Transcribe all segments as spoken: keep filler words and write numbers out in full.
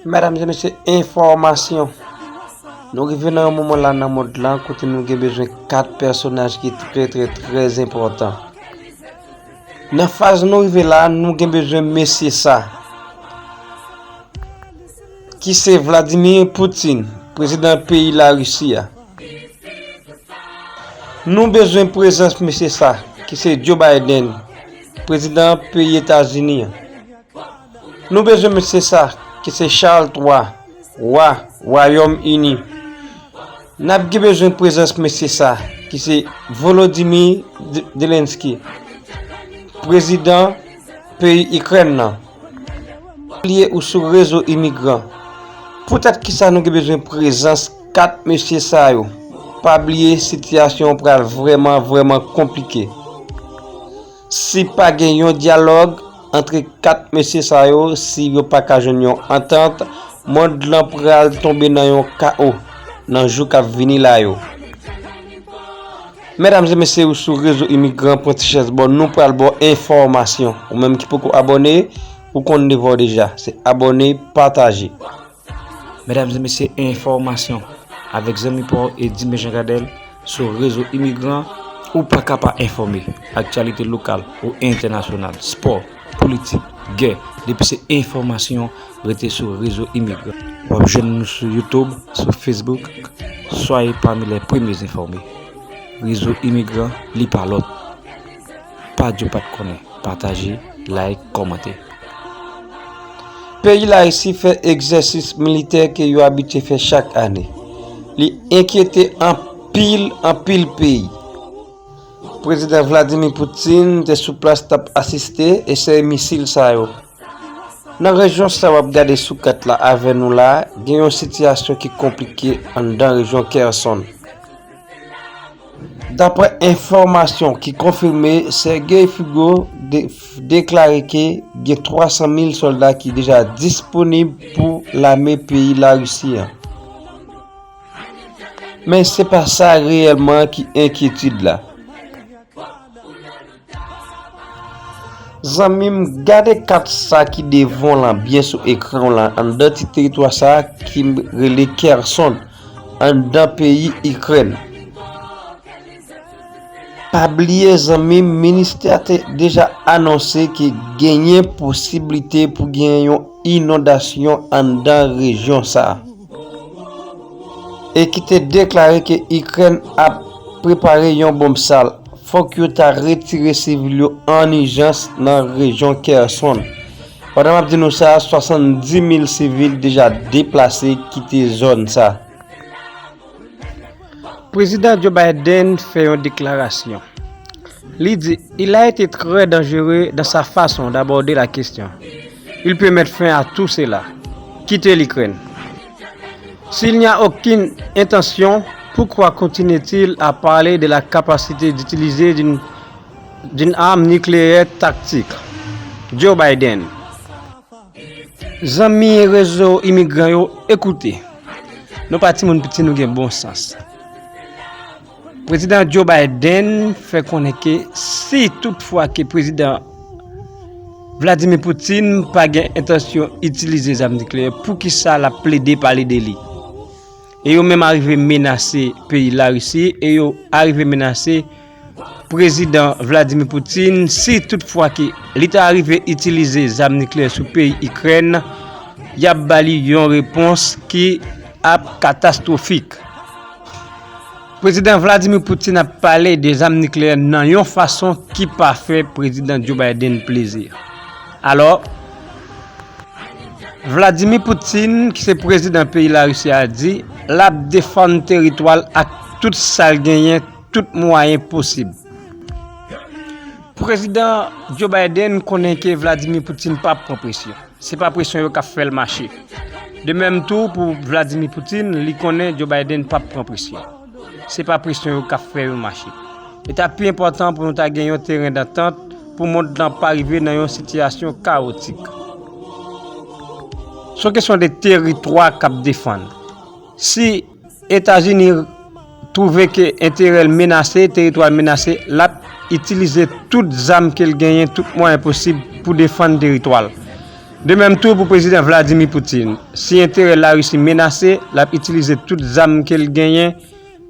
Medam e mesye, enfòmasyon. Nou rive nan yon moman la nan mond lan kote nou gen bezwen kat pèsonaj ki trè, trè, trè enpòtan. Nan faz nou rive la, nou gen bezwen mesye sa, ki se Vladimir Putin, prezidan peyi Larisi a. Nou bezwen prezans mesye sa, ki se Joe Biden, prezidan peyi Etazini an. Nou bezwen mesye sa, ki se Charles twa, wa Wayòm Ini. N ap gen bezwen prezans mesye sa, ki se Volodymyr Zelensky, prezidan peyi Ikrèn nan. Bliye ou sou rezo imigran. Poutèt kisa nou gen bezwen prezans kat mesye sa yo? Pa bliye sitiyasyon an pral vrèman, vrèman konplike. Si pa gen yon dyalòg antre kat mesye sa yo, si yo pa ka jwenn yon antant, mond lan pral tonbe nan yon kawo nan jou k ap vini la yo. Medam e mesye, ou sou rezo imigran, pran ti chèz ba w, nou pral ba w enfòmasyon. Ou menm ki poko abòne, ou konn devwa w deja. Se abòne, pataje. Medam e mesye, enfòmasyon avèk zanmi pa w Eddy Jean Gradel sou rezo imigran, ou pa ka pa enfòme. Aktyalite lokal ou entènasyonal, spò, politik, gè, depi se enfòmasyon, rete sou rezo imigran. W ap jwenn nou sou YouTube, sou Facebook. Soyez parmi les premiers informés. Rezo imigran, li pa lòt. Pa di w pa t konnen. Pataje, like, kòmante. Peyi Larisi fè egzèsis militè ke yo abitye fè chak ane. Li enkyete anpil, anpil peyi. Prezidan Vladimir Putin te sou plas t ap asiste esè misil sa yo. Nan rejyon sa w ap gade sou kat la avè nou la, gen yon sitiyasyon ki konplike anndan rejyon Kherson. Daprè enfòmasyon ki konfime, Sergei Shoigu de-, deklare ke gen twa san mil sòlda ki deja disponib pou lame peyi Larisi an. Men se pa sa reyèlman ki enkyetid la. Zanmi m, gade kat sa ki devan w lan byen sou ekran w lan, anndan ti teritwa sa a ki rele Kherson, anndan peyi Ikrèn. Pa bliye, zanmi m, ministè a te deja anonse ke genyen posiblite pou gen yon inondasyon anndan rejyon sa a. E ki te deklare ke Ikrèn ap prepare yon bonm sal. Fòk yo ta retire sivil yo an ijans nan rejyon Kherson. Pandan m ap di nou sa, swasanndis mil sivil deja deplase kite zòn sa. Prezidan Joe Biden fè yon deklarasyon. Li di, il a été très dangereux dans sa façon d'aborder la question. Il peut mettre fin à tout cela. Quitter l'Ukraine. S'il n'y a aucune intention, pourquoi continue-t-il à parler de la capacité d'utiliser d'une, d'une arme nucléaire tactique? Joe Biden. Zanmi rezo imigran yo, ekoute. Nou pa timoun piti, nou gen bon sans. Prezidan Joe Biden fè konnen ke si toutfwa ke prezidan Vladimir Putin pa gen entansyon itilize zam nikleyè, poukisa l ap plede pale de li? E yo menm arive menase peyi Larisi, e yo arive menase prezidan Vladimir Putin, si toutfwa ke li ta arive itilize zam nikleyè sou peyi Ikrèn, y ap ba li yon repons ki ap katastwofik. Prezidan Vladimir Putin ap pale de zam nikleyè nan yon fason ki pa fè prezidan Joe Biden plezi. Alò, Vladimir Putin, ki se prezidan peyi Larisi a, di l ap defann teritwa l ak tout sa l genyen, tout mwayen posib. Prezidan Joe Biden konnen ke Vladimir Putin p ap pran presyon. Se pa presyon yo k ap fè l mache. De menm tou, pou Vladimir Putin, li konnen Joe Biden p ap pran presyon. Se pa presyon yo k ap fè yo mache. Li ta pi enpòtan pou nou ta gen yon teren dantant pou mond lan pa rive nan yon sitiyasyon kawotik. Se yon kesyon de teritwa k ap defann. Si Etazini twouve ke enterè l menase, teritwa l menase, l ap itilize tout zam ke l genyen, tout mwayen posib pou defann teritwa l. De menm tou pou prezidan Vladimir Putin. Si enterè Larisi menase, l ap itilize tout zam ke l genyen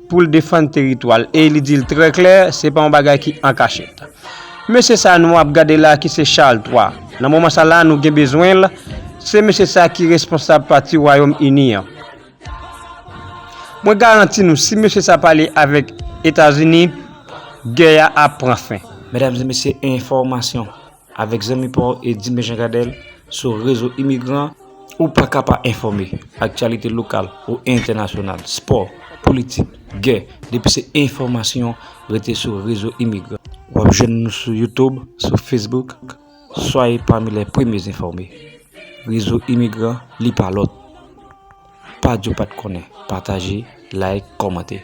pou l defann teritwa l. E li di l trè klè, se pa yon bagay ki an kachèt. Mesye sa nou ap gade la ki se Charles twa. Nan moman sa la nou gen bezwen l, se mesye sa ki responsab pati Wayòm Ini an. Mwen garanti nou, si mesye sa pale avèk Etazini, gè a ap pran fen. Medam e mesye, enfòmasyon avèk zanmi pa w Edime Jean Gradel sou Rezo Imigran. Ou pa ka pa enfòme. Aktyalite lokal ou entènasyonal, spò, politik, gè, depi se enfòmasyon, rete sou Rezo Imigran. W ap jwenn nou sou YouTube, sou Facebook. Soyez parmi les premiers informés. Rezo Imigran, li pa lòt. Pa di w pa t konnen. Pataje, like, kòmante.